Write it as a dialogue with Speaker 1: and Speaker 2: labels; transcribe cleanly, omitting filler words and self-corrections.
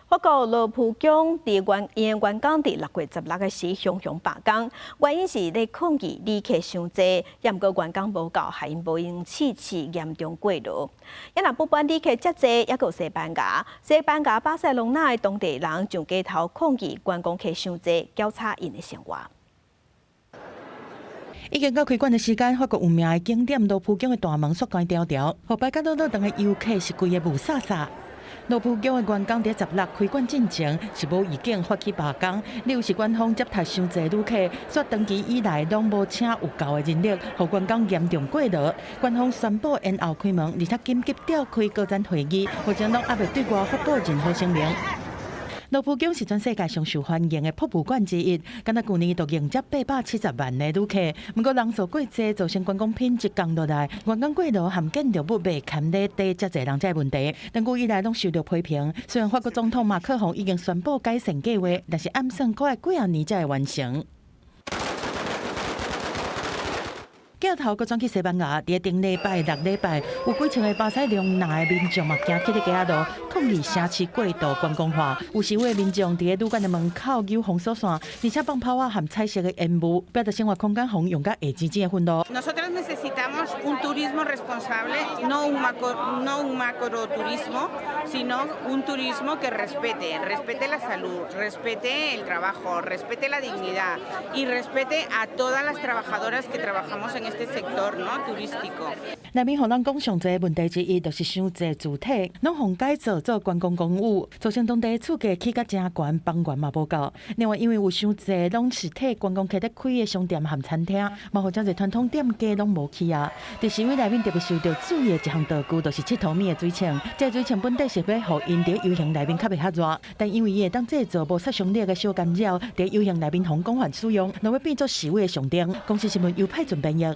Speaker 1: 法國羅浮宮佇員𪜶員工佇6月16的時雄雄罷工，原因是咧抗議旅客傷濟，也毋過員工無夠，害𪜶無閒試試嚴重過勞。也若不滿旅客遮濟，猶閣有西班牙，西班牙巴塞隆納的當地人上街頭抗議觀光客傷濟，攪吵𪜶的生活。
Speaker 2: 已經到開館的時間，法國有名的景點羅浮宮的大門煞關牢牢，予排甲落落長的遊客是規个霧煞煞。羅浮宮的員工佇十六開館進前是無預警發起罷工，理由是官方接待傷濟旅客，煞長期以來攏無請有夠的人力，予員工嚴重過勞。官方宣布延後開門，而且緊急召開高層會議，目前攏猶未對外發布任何聲明。羅浮宮是全世界上受歡迎的博物館之一，敢若舊年就迎接870萬的旅客。毋過人數過濟，造成觀光品質降落來，員工過勞和建築物袂堪咧載遮濟人這個問題，長久以來攏受到批評。雖然法國總統馬克宏已經宣布改善計劃，但是暗算閣愛幾仔年才會完成。鏡頭閣轉去西班牙，佇頂禮拜六禮拜，有幾千個巴塞隆納的民眾嘛，行去咧街仔路抗議城市過度觀光化。有示威的民眾佇咧旅館的門口扭封鎖線，而且放炮仔和彩色的煙霧，表達生活空間予人用甲會津津的憤怒。
Speaker 3: Nosotras necesitamos un turismo responsable, no un macroturismo, sino un turismo que respete, respete la salud, respete el trabajo, respete la dignidad y respete a todas las trabajadoras que trabajamos en este sector, ¿no? turístico.
Speaker 2: 內面予人講上濟問題之一，就是傷濟住宅，攏予改造做觀光公寓，造成當地厝價起甲誠懸，房源嘛無夠。另外，因為有傷濟攏是替觀光客咧開的商店和餐廳，嘛予誠濟傳統店家攏無去啊。佇示威內面特別受到注意的一項道具，就是𨑨迌物的水槍。這個水槍本底是欲予𪜶佇遊行內面較袂較熱，但因為伊會當製造無殺傷力的小干擾，佇遊行內面予廣泛使用，落尾變做示威的象徵。公視新聞由派準編譯。